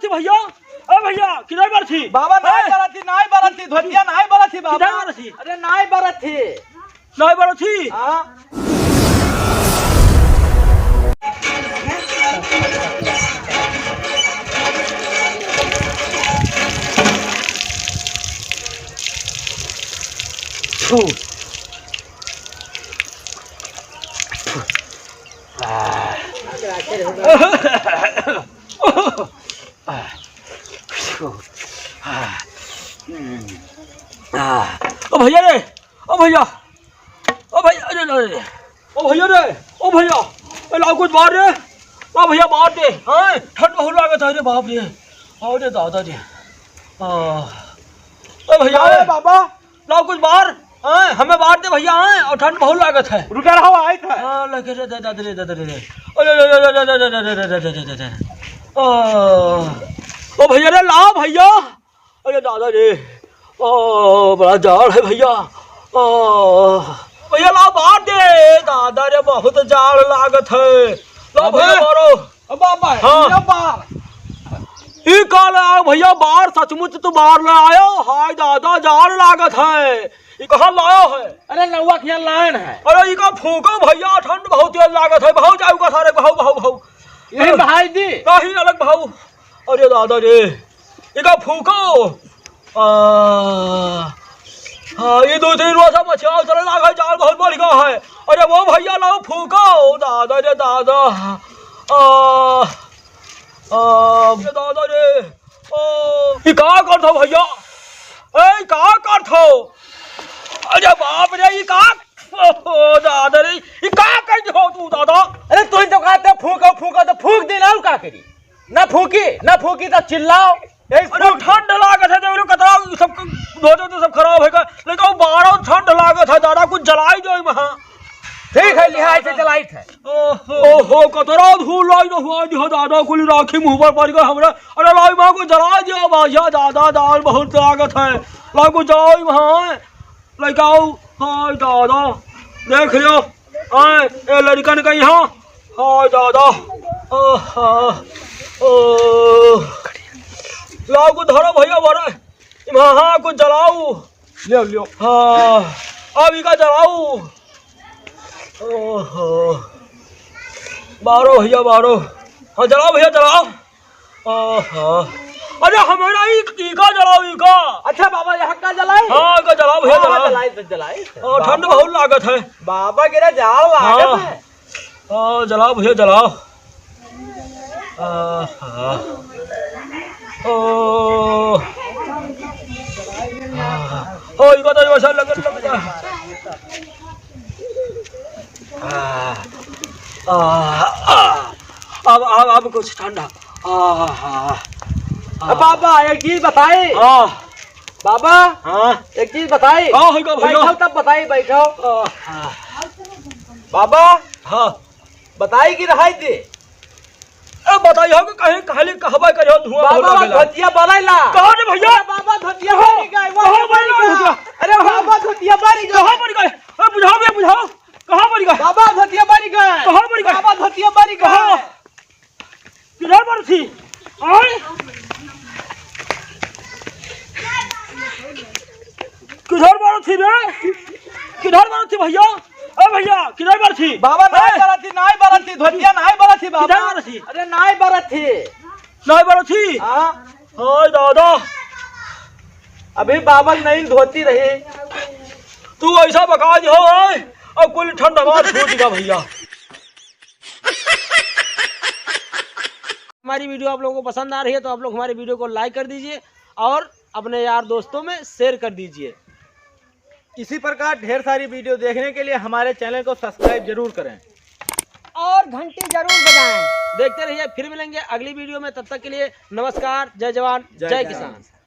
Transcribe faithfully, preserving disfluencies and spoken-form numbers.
भैया, ए भैया, किधर बरथी? बाबा, नाई हैं? बरथी, नाई बरथी, धोतिया नाई बरथी, बाबा। किधर बरथी? अरे, नाई बरथी। नाई बरथी? हाँ। थू। आ। आ, आ, हम्म, आ, ओ भैया रे, ओ भैया, ओ भैया, अरे, अरे, अरे, ओ भैया रे, ओ भैया, ए, लाओ कुछ बार रे, ओ भैया, बार दे, हाँ, ठंड बहुत लागत है रे, बाप रे, अरे दादा रे, आ, ओ भैया अरे रे, बाबा, लाओ कुछ बार, हाँ, हमें बार दे भैया, हाँ, और ठंड बहुत लागत है। रुका रहो, आइत है। हाँ, लगे रे, दे, दे, दे, दे, दे, दे। अरे, अरे, अरे, अरे, अरे, अरे, अरे, अरे, अरे, अरे, अरे। ओ, ओ भैया रे, लाओ भैया। अरे दादा रे, ओ, बड़ा जाड़ है भैया। ओ, भैया लाओ बार दे, दादा रे, बहुत जाड़ लागत है। लाओ अबे। भैया मारो। ओ बाबा, हाँ। ये बार। ई का लायो भैया, बार सचमुच तू बार लायो? हाय दादा, जाड़ लागत है। ई कहाँ लायो है? अरे नौवा के यहाँ लायन है। अरे ई का फूको भैया, ठंड बहुत तेज लागत है। भाव जाऊ का सारे, भाव, भाव, भाव। यही बहाई दी। नहीं अलग भाव। अरे दादा रे, ई का फूको। आ, हाँ, ये दो तीन रोज से मछियाव चले लाग है, जाल बहुत बढ़ गया है। अरे वो भैया लाओ फूको, दादा रे दादा। आ, आ, अरे दादा रे, ओ, ई का करत हो भैया? ए, ई का करत हो? अरे बाप रे, ई का, ओ, दादा रे, ई का कर दे हो तू दादा? अरे तू ही तो कहते फूको, फूको तो फूक दे ना, और का करी? ना फूकी, ना फूकी तो चिल्लाओ। यही अरे फूक। ठंड लागत है, देख लो कतरा सब धोते तो सब खराब है का, लेकिन वो बारह ठंड लागत है दादा, कुछ जलाई दो वहाँ। ठीक है, लिहाई से जलाई थे। ओहो। ओहो, कतरा धूल लाई न हुआ जी हो दादा, कुल राखी मुँह पर पड़ गए हमरा। अरे लाई माँ को जला दियो भैया दादा, दाल बहुत लागत है, लाई को जलाई वहाँ। लइकाऊ, हाय दादा, देख लियो, आय, ए लड़कन का यहाँ, हाय दादा, आहा, ओ, लाओ को धरो भैया, बड़ा, हाँ, हाँ, को जलाऊ। लियो, लियो। हाँ, अब इका जलाऊ। ओहो, बारो भैया, बारो। हाँ, जलाओ भैया, जलाओ। आहा। अरे हमारा ई, ई का जलाओ, ई का? अच्छा बाबा, यहाँ का जलाई? हाँ, का जलाओ भैया, हाँ, जलाओ। जलाई तो जलाई। ओ, ठंड बाबा, बहुत लागत है। बाबा के ना जाड़ लागत हाँ। है। ओ, जलाओ भैया, जलाओ। आहा। ओ। आहा। ओ, ई का तो वैसा लगत, लगत है। आ, आ, आ, अब, अब, अब कुछ ठंडा। आ, आ, आ। अब बाबा, एक चीज बताई। हाँ। बाबा, हाँ। एक चीज बताई। का होइगा भैया? बैठो तब बताई, बैठो। आ, हाँ। बाबा, हाँ। बताई कि रहाई दे? ए, बताइयो कि कहीं खाली कहबे करियो, धुआं बाबा, बहुत लागेला। धोतिया बरैला। कहाँ रे भैया? अरे बाबा, धोतिया बरी गए, कहाँ बरी गए? अरे बाबा, धोतिया बरी गए। कहाँ बरी गए? ए, बुझाओ बे, बुझाओ। कहाँ बरी गए? बाबा, धोतिया बरी गए। कहाँ बरी गए? बाबा, धोतिया बरी गए। कहाँ? किधर बरथी? आय? किधर बरथी रे? किधर बरथी भैया? ए भैया, किधर बरथी? बाबा, नाई ए! बरथी, नाई बरथी, धोतिया नाई बरथी, बाबा। किधर बरथी? अरे, नाई बरथी। नाई बरथी? हाँ। हाय दादा। अभी बाबा की नई धोती रही। तू ऐसा बका दियो, आय, अब कुल ठंड हमार छूट गया भैया। हमारी video आप लोगों को पसंद आ रही है तो आप लोग हमारे video को like कर दीजिए और अपने यार दोस्तों में share कर दीजिए। इसी प्रकार ढेर सारी video देखने के लिए हमारे channel को subscribe जरूर करें और घंटी जरूर बजाएं। देखते रहिए, फिर मिलेंगे अगली video में। तब तक के लिए नमस्कार, जय जवान, जय जय किसान। किसान।